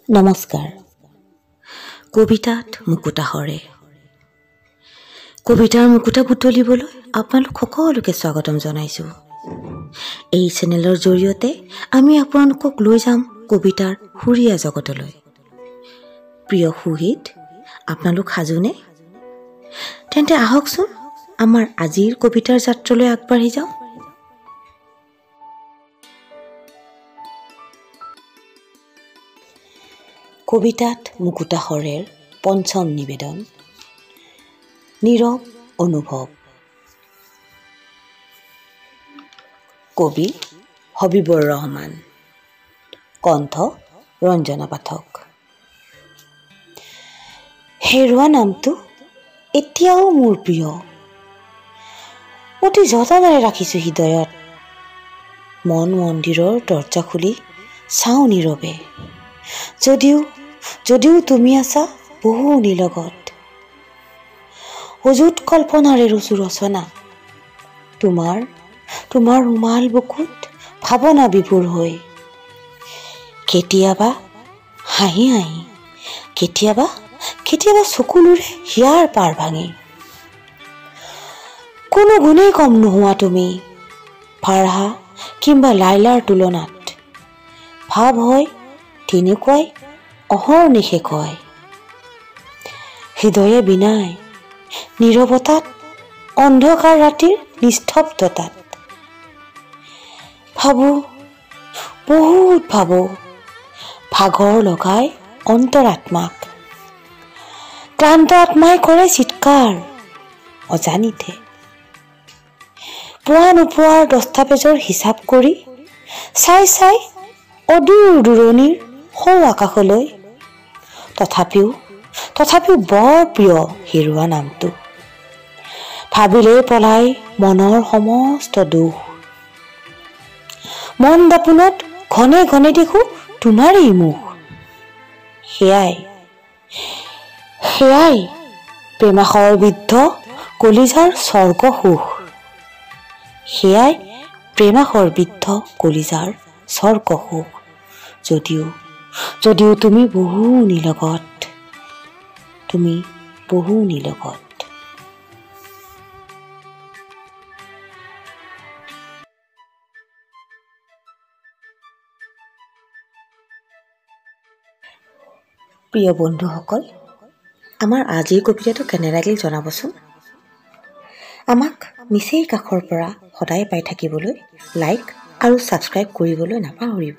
নমস্কাৰ। কবিতাত মুকুতা সৰে। কবিতাৰ মুকুতা বুটলিবলৈ আপোনালোক সকলোকে স্বাগতম জনাইছোঁ। এই চেনেলৰ জৰিয়তে আমি আপোনালোকক লৈ যাম কবিতাৰ সুৰীয়া জগতলৈ। প্ৰিয় সুহৃদ, আপোনালোক সাজুনে? তেন্তে আহকচোন আমাৰ আজিৰ কবিতাৰ যাত্ৰালৈ আগবাঢ়ি যাওঁ। কবিতাত মুকুতা সৰেৰ পঞ্চম নিবেদন, নীৰৱ অনুভৱ। কবি হবিবৰ ৰহমান, কণ্ঠ ৰঞ্জনা পাঠক। হেৰুৱা নামটো এতিয়াও মোৰ প্ৰিয়, অতি যতনেৰে ৰাখিছোঁ হৃদয়ত। মন মন্দিৰৰ দৰ্জা খুলি চাওঁ নীৰৱে, যদিও তুমি আছা বহু নিলগত। অযুত কল্পনাৰে ৰচো ৰচনা, তোমাৰ ৰুমাল বুকুত ভাৱনা বিভোৰ হৈ। কেতিয়াবা হাঁহি হাঁহি, কেতিয়াবা কেতিয়াবা চকুলোৰে হিয়াৰ পাৰ ভাঙি। কোনো গুণেই কম নোহোৱা তুমি ফাৰহা কিম্বা লাইলাৰ তুলনাত। ভাৱ হয় তেনেকুৱাই অহৰ্নিশে কয়। হৃদয়ে বিনাই নীৰৱতাত, অন্ধকাৰ ৰাতিৰ নিস্তব্ধতাত। ভাবোঁ, বহুত ভাবোঁ, ভাগৰ লগাই অন্তৰাত্মাক। ক্লান্ত আত্মাই কৰে চিৎকাৰ অজানিতে। পোৱা নোপোৱাৰ দস্তাবেজৰ হিচাপ কৰি চাই চাই অদূৰ দূৰণিৰ সৌ আকাশলৈ। তথাপিও বৰ প্ৰিয় হেৰুৱা নামটো। ভাবিলেই পলাই মনৰ সমস্ত দুখ। মন দাপোনত ঘনে ঘনে দেখোঁ তোমাৰেই মুখ। সেয়াই প্ৰেমাশৰ বিদ্ধ কলিজাৰ স্বৰ্গ সুখ। সেয়াই প্ৰেমাশৰ বিদ্ধ কলিজাৰ স্বৰ্গ সুখ। যদিও তুমি বহু নিলগত, তুমি বহু নিলগত। প্ৰিয় বন্ধুসকল, আমাৰ আজিৰ কবিতাটো কেনে লাগিল জনাবচোন। আমাক নিচেই কাষৰ পৰা সদায় পাই থাকিবলৈ লাইক আৰু ছাবস্ক্ৰাইব কৰিবলৈ নাপাহৰিব।